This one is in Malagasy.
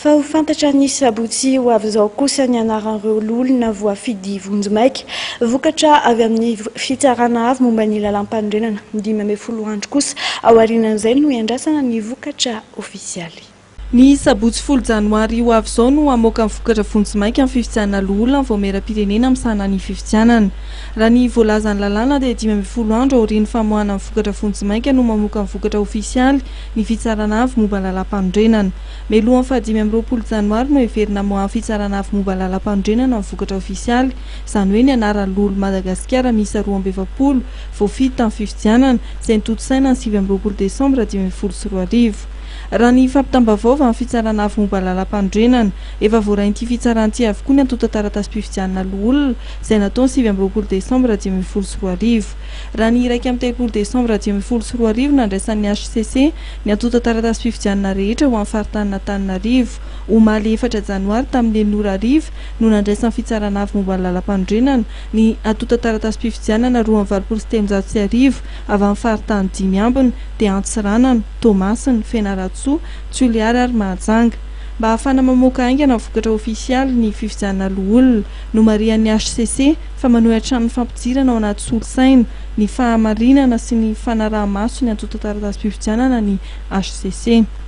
Fa ho fantatra ny sabotsy ho avy izao kosa ny anaran'ireo loholona voafidy vonjimaika. Vokatra avy amin'ny fitsarana avo momba ny lalàmpanorenana. 15 andro kosa aorianan'izay no iandrasana ny vokatra ofisialy. Ny sabotsy folo janoary ho avy izao no hamoaka ny vokatra vonjimaika amin'ny fifidianana loholona ny Vaomieram-pirenena misahana ny fifidianana. Raha ny voalazan'ny lalàna dia 15 andro aorian'ny famoahana ny vokatra vonjimaika no mamoaka ny vokatra ofisialy ny Fitsarana avo momba ny lalàmpanorenana. Mialohan'ny faha 25 janoary no heverina hamoahan'ny Fitsarana avo momba ny lalàmpanorenana ny vokatra ofisialy, izany hoe ny anaran'ny loholon'i Madagasikara miisa 42 voafidy tamin'ny fifidianana, izay notontosaina ny 29 desambra 2015. Raha ny fampitam-baovao avy amin'ny Fitsarana avo momba ny lalàmpanorenana, efa voarain'ity fitsarana ity avokoa ny antontan-taratasim-pifidianana loholona izay natao ny 29 desambra 2015. Raha ny 31 desambra 2015 nandraisan'ny hcc ny antontan-taratasim-pifidianana rehetra ho an'ny faritanin'Antananarivo. Omaly efatra janoary tamin'ny enina ora hariva no nandraisan'ny Fitsarana Avo momba ny Lalampanorenana ny antontan-taratasim-pifidianana 1382 avy amin'ny faritany dimy ambiny dia Antsiranana, Toamasina, Fianarantsoa, Toliara ary Mahajanga. Mba hahafahana mamoaka haingana ny vokatra ofisialy ny fifidianana loholona, nomarihan'ny hcc fa manohy hatrany ny fampidirana ao anaty solosaina ny fahamarinana sy ny fanaraha-maso ny antontan-taratasim-pifidianana ny hcc.